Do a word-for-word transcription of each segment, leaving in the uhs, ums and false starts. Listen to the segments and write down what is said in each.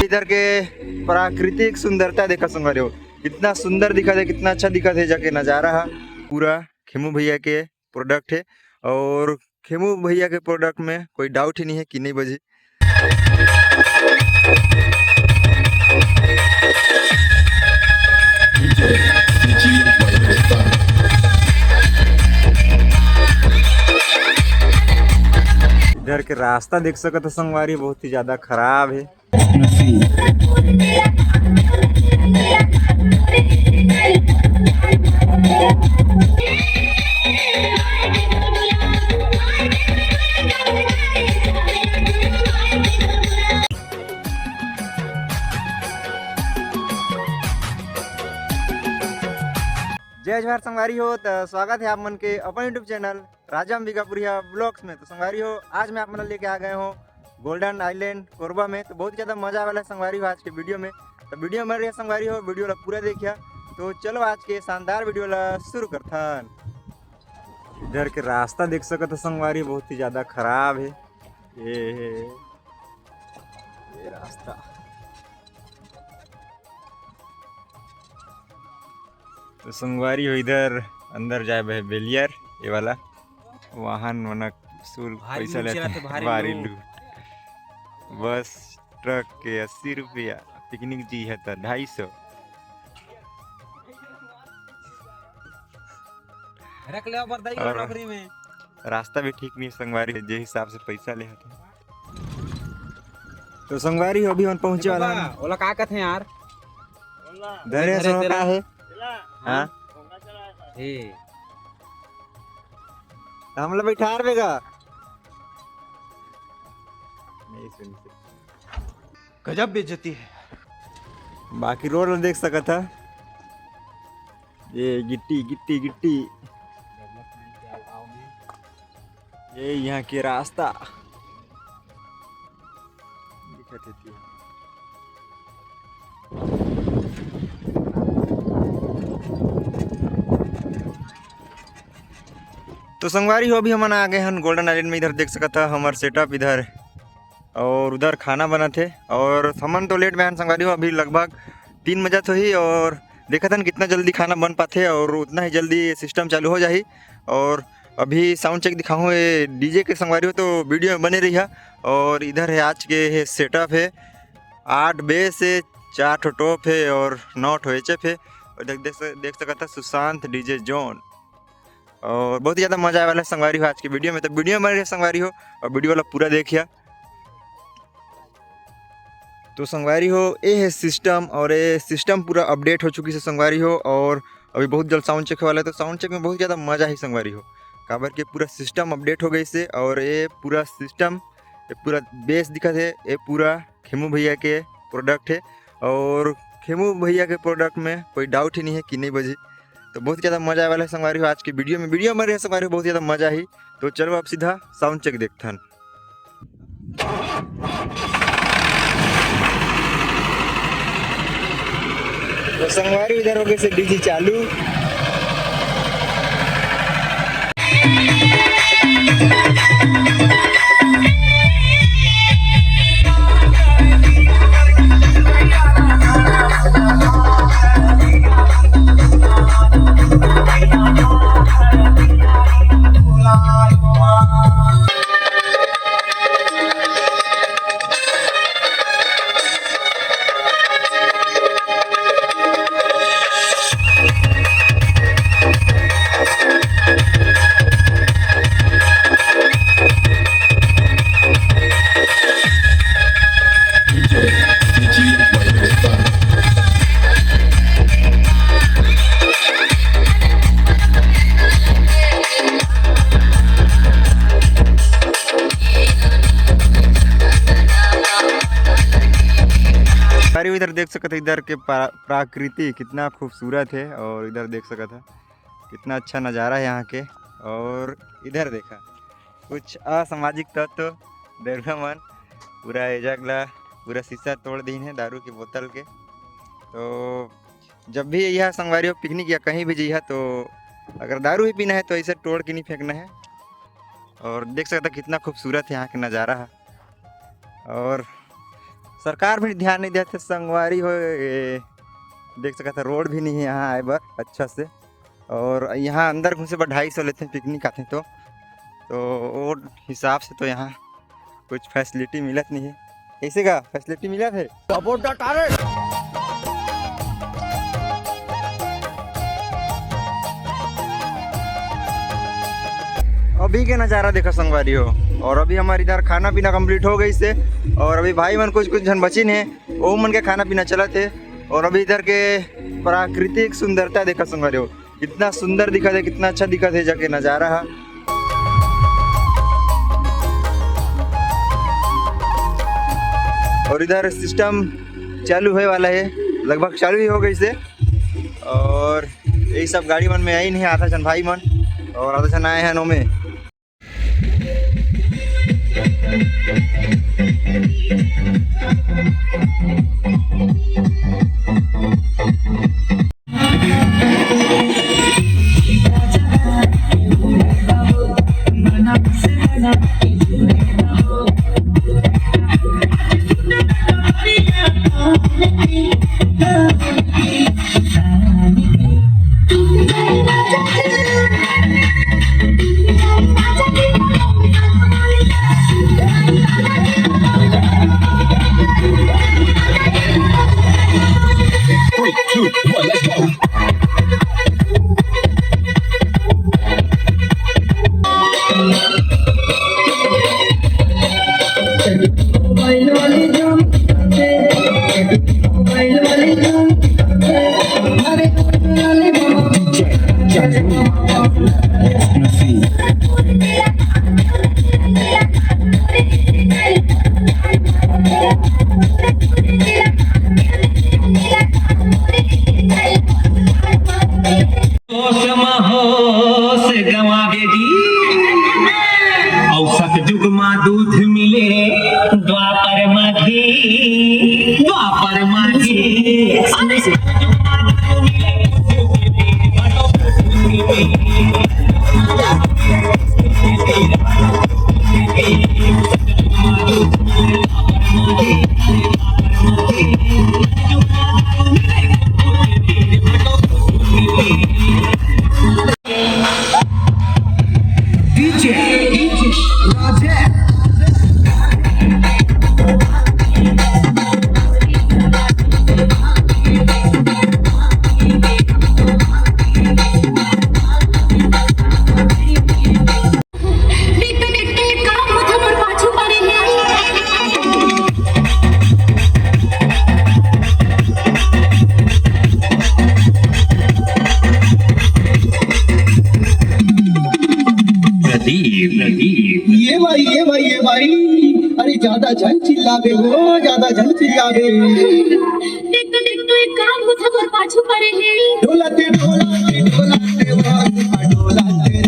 इधर के प्राकृतिक सुंदरता देखा संगवारी हो, कितना सुंदर दिखत हे, कितना अच्छा दिखत हे। जाके नजारा हा पूरा खेमू भैया के प्रोडक्ट हे, और खेमू भैया के प्रोडक्ट में कोई डाउट ही नहीं है कि नहीं बजी। इधर के रास्ता देख सकत हो संगवारी, बहुत ही ज्यादा खराब है। जय जोहार संगवारी हो, त स्वागत है आप मन के अपन YouTube चैनल राजा अंबिकापुरिया ब्लॉग्स में। तो संगवारी हो, आज मैं आप मन लेके आ गए हूँ गोल्डन आइलैंड कोरबा में। तो बहुत ही ज्यादा मजा आने वाला है संगवारी हो आज के वीडियो में। तो वीडियो में रहिया संगवारी हो, वीडियो ला पूरा देखिया। तो चलो आज के शानदार वीडियो ला शुरू करथन। इधर के रास्ता देख सकत हो संगवारी, बहुत ही ज्यादा खराब है ये, ये रास्ता। तो संगवारी हो, इधर अंदर जाए बर बेलियर, ये वाला वाहन मन शुल्क भारी पैसा लूट लेथे, चलाथे, भारी भारी लूट। लूट। बस ट्रक के अस्सी रुपया, पिकनिक जी है त ढाई सौ। रख ले बर दई और नौकरी में। रास्ता भी ठीक नहीं संगवारी, जे हिसाब से पैसा ले हथे। तो संगवारी हो, अभी हम पहुंचे वाला बाबा, हैं। ओला का कथे यार? धरे धरे सो तेला। का है? हाँ? ए। हमला बैठार बेगा। नहीं सुन। गजब बेइज्जती है। बाकी रोड ला देख सकत हा, ये गिट्टी, गिट्टी, गिट्टी। ये यहाँ के रास्ता दिखत हे तेहा। तो संगवारी हो, अभी हमन आ गए हन गोल्डन आइलैंड में। इधर देख सकत हा हमर सेटअप इधर, और उधर खाना बनत हे, और हमन तो लेट में आन संगवारी हो, अभी लगभग तीन बजत होही, और देखत हन कितना जल्दी खाना बन पाथे, और उतना ही जल्दी ये सिस्टम चालू हो जाही। और अभी साउंड चेक दिखाहूँ, ये डीजे के संगवारी हो, तो वीडियो में बने रहिया। और इधर है आज के, ये सेटअप है, आठ बेस है, चार ठो टॉप है और नौ ठो एचएफ है। और देख, देख सक-, देख सकत हा सुशांत डीजे जोन। और बहुत ही ज्यादा मजा आए वाला है संगवारी हो आज के वीडियो में। तो वीडियो में बने रहिया संगवारी हो, और वीडियो ला पूरा देखिया। तो संगवारी हो, ये है सिस्टम, और ये सिस्टम पूरा अपडेट हो चुकी है संगवारी हो, और अभी बहुत जल्द साउंड चेक होने वाला है। तो साउंड चेक में बहुत ज्यादा मजा ही संगवारी हो, काबर के पूरा सिस्टम अपडेट हो गई से, और ये पूरा सिस्टम, ये पूरा बेस दिखत है, ये पूरा खेमू भैया के प्रोडक्ट है, और खेमू भैया के प्रोडक्ट में कोई डाउट ही नहीं है कि नहीं बजी। तो बहुत ज्यादा मजा आए वाला है संगवारी हो आज के वीडियो में। वीडियो में रहे संगवारी हो, बहुत ज्यादा मजा ही। तो चलो अब सीधा साउंड चेक देखथन। तो संगवारी इधर हो गए से डीजे चालू। अरे इधर देख सकत है, इधर के प्रा-, प्रकृति कितना खूबसूरत है, और इधर देख सकत है कितना अच्छा नज़ारा है यहाँ के। और इधर देखा कुछ असामाजिक तत्व दरुआ मन पूरा ए जग ला पूरा शीशा तोड़ दीन है दारू के बोतल के। तो जब भी यहाँ संगवारी हो पिकनिक या कहीं भी जइहा, तो अगर दारू ही पीना है तो ऐसे तोड़ के नहीं फेंकना है। और देख सकता कितना खूबसूरत है यहाँ के नज़ारा है। और सरकार भी ध्यान नहीं देते संगवारी हो, ये देख सकता रोड भी नहीं है यहाँ आए बर अच्छा से। और यहाँ अंदर घुसे बर ढाई सौ लेते हैं, पिकनिक आते हैं तो, तो वो हिसाब से तो यहाँ कुछ फैसिलिटी मिलत नहीं है। कैसे का फैसिलिटी मिलत है? अभी के नज़ारा देखा संगवारी हो। और अभी हमारे इधर खाना पीना कंप्लीट हो गई से, और अभी भाई मन कुछ कुछ झन बचिन है, वो मन के खाना पीना चलत है। और अभी इधर के प्राकृतिक सुंदरता देखा संगवारी हो, कितना सुंदर दिखत है, कितना अच्छा दिखत है जाके नज़ारा है। और इधर सिस्टम चालू होए वाला है, लगभग चालू ही हो गई से। और यही सब गाड़ी मन में आई नहीं, आधा जन भाई मन और आधा जन आए हैं नौ में। होश म होश गंवाबे जी। अउ सतयुग मा दूध मिले द्वापर मा घी, द्वापर मा घी। प्रदीप, प्रदीप। ये भाई, ये भाई, ये भाई, अरे ज्यादा झन चिल्लाबे हो, ज्यादा झन चिल्लाबे। देख तो, देख तो, एक काम होता, तोर पाछू पड़े हे। डोलाते, डोलाते, डोलाते, डोलाते रे।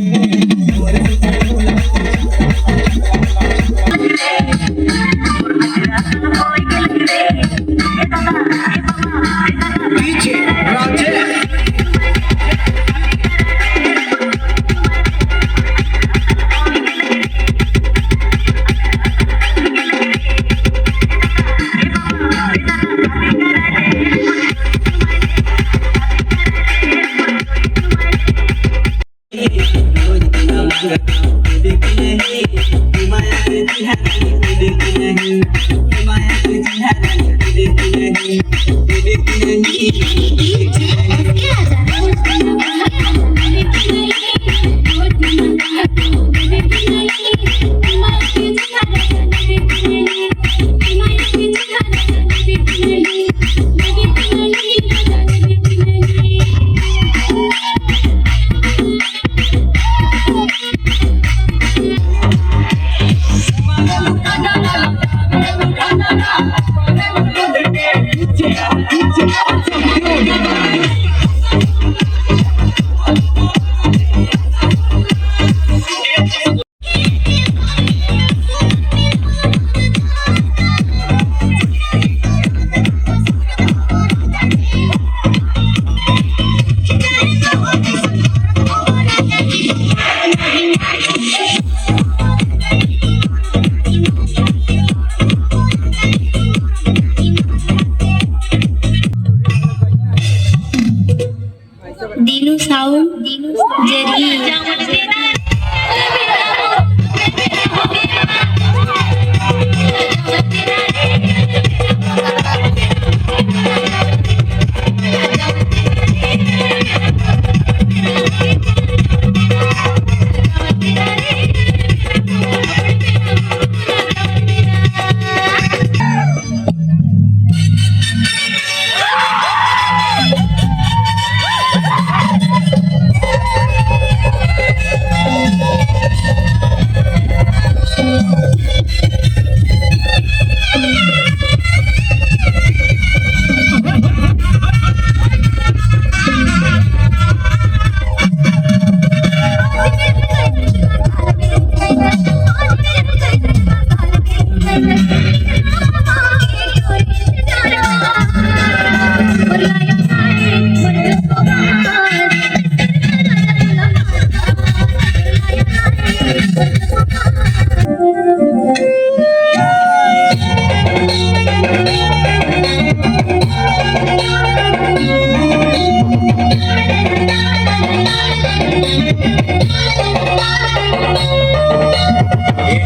दीनू साउंड, दीनू साउंड जरी।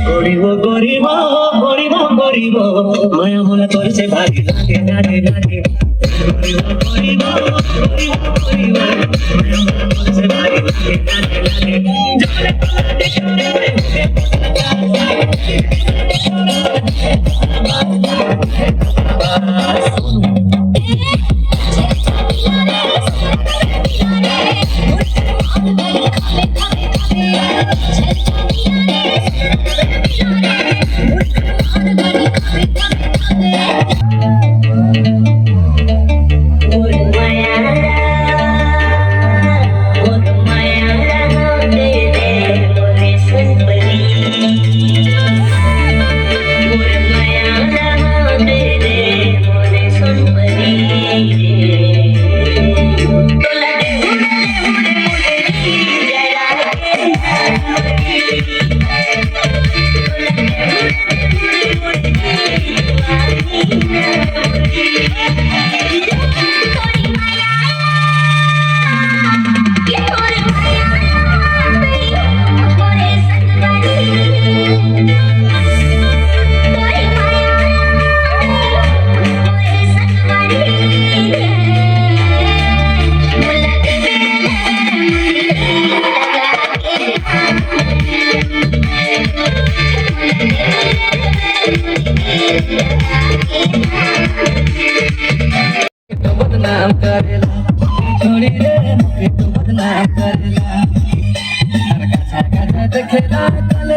गोरी वो, गोरी वो, गोरी वो, गोरी वो, माया मोला तोर से भारी लागे, लागे, लागे। गोरी वो, गोरी वो, गोरी वो, गोरी वो, माया मोला तोर से भारी लागे, लागे, लागे। बदनाम करेला, छोड़ी रे, तू बदनाम करेला। देखेला कल